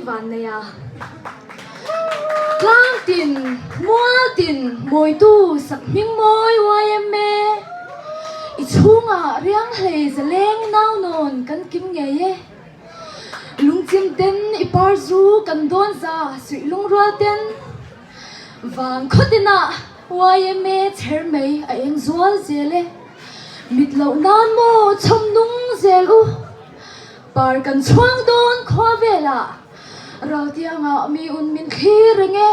vannei a. Tlang tin, mual tin, mawitu sak hming mawi yma. I chhungah riang hlei zaleng nau nawn kan kim ngei e. Lungchim ten i par zu kan dawn za suih lungrual ten. Vang khaw tinah yma chher mai a eng zual zel e. Mit loh nan maw chhawm nung zel u. Par kan chhuang dawn khua velah Raltiangah mi un min thlir reng e.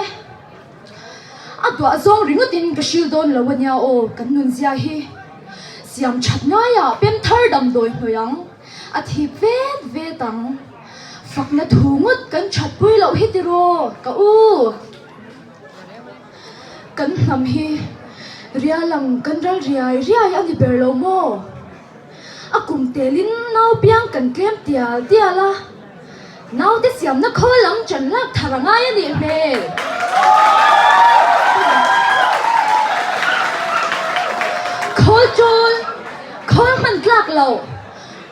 A duah zawng ringawtin ka hril dawn lo ania aw kan nunzia hi. Siam that ngaiah pem thar damdawi hnawih ang, a thip vet vet ang. Fakna thu ngawt kan that pui loh hi tiraw ka u. Kan hnam hi rial ang kan ral riai riai a ni ber lo maw? A kum telin nau piang kan tlem tial tial a, naute siamna khawl lam ṭan lak thar a ngai a nih hmel. Khawl ṭawl, khawl hman tlak loh,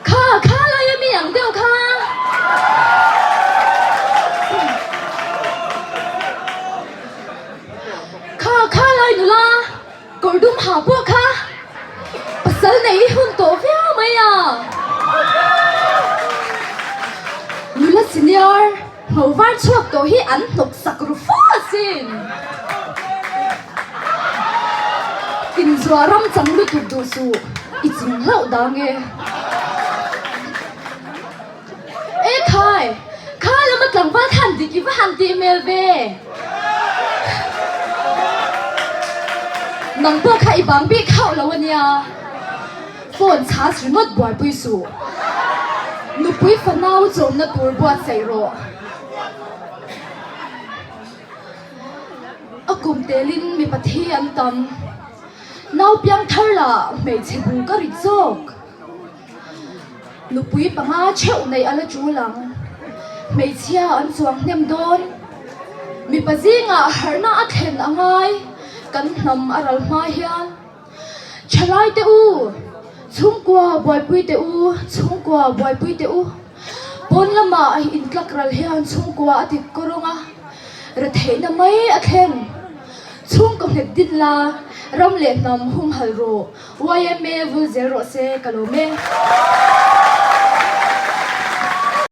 kha kha lai a mi ang deuh kha. Kha kha lai nula. Kawr dum ha pawh kha pasal nei i hun tawh viau mai a. Nula senior ngho var chhuak tawh hi an hnawk sak ru fo asin. Inzuah ram chang lutuk duh suh i ching hlauh dang e. E khai, kha lama tlangval khan dik i va han tih hmel ve. Nang pawh kha i bang bik hauh lo ania. Phone chhas ringawt buaipui suh. Nupui fanau chawmna tur buatsaih rawh. A kum telin mipa thi an tam. Nau piang thar lah hmeichhe bu ka rit zawk. Nupui panga theuh neih a la tul ang. Hmeichhia an chuang hnem dawn. Mipa zingah harhna a thlen a ngai kan hnam a ral hma hian. Thalai te u, chhungkua buaipui teh u, chhungkua buaipui teh u. Pawn lamah intlak ral hian chhungkua a dik kawrawng a, retheihna mai a thleng. Chhungkaw nghet din la, ram leh hnam humhalh rawh. Yma vul zel rawh se ka lawm e.